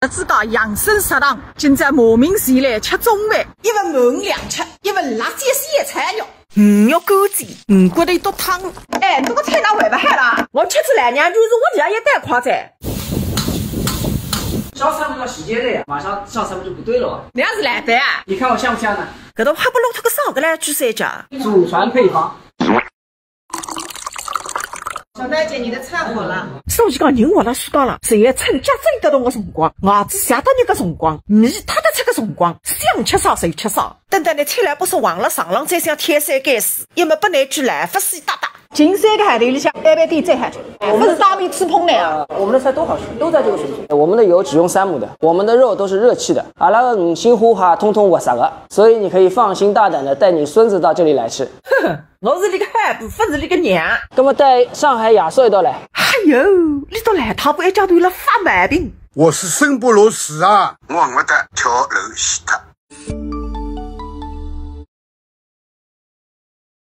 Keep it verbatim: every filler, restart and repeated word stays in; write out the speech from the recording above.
自家养生食堂，今朝慕名前来吃中饭，一份满两吃，一份辣椒鲜菜肉。鱼肉干煎，鱼骨头笃汤。哎，侬个菜哪会勿好啦？我吃仔来，娘就是我也一袋快哉。 烧菜嘛要时间的呀，马上上菜嘛就不对了啊。侬也是老板啊？你看我像不像呢？搿都黑不落脱个啥个来，朱三姐。祖传配方。小玳姐，你的菜好了。所以讲，人活辣世界浪，侪要趁脚最得动个辰光，牙齿笑得热个辰光，米踏得出个辰光，想吃啥就吃啥。等到侬吃了勿是忘了上浪再想挑三拣四，要么拨侬句老法师搭搭。近三个号头里向，埃爿店最好吃，勿是当面吹捧侬啊。我们的菜都好吃，都在这个水平。我们的油只用三亩的，我们的肉都是热气的，阿拉个鱼腥污哈，通通活杀个，所以你可以放心大胆的带你孙子到这里来吃。我是侬个好婆，勿是侬个娘。那么带上海亚瑟一道来。哎哟，侬到老太婆一家头了发毛病。我是圣保罗斯啊。我没得跳楼死脱。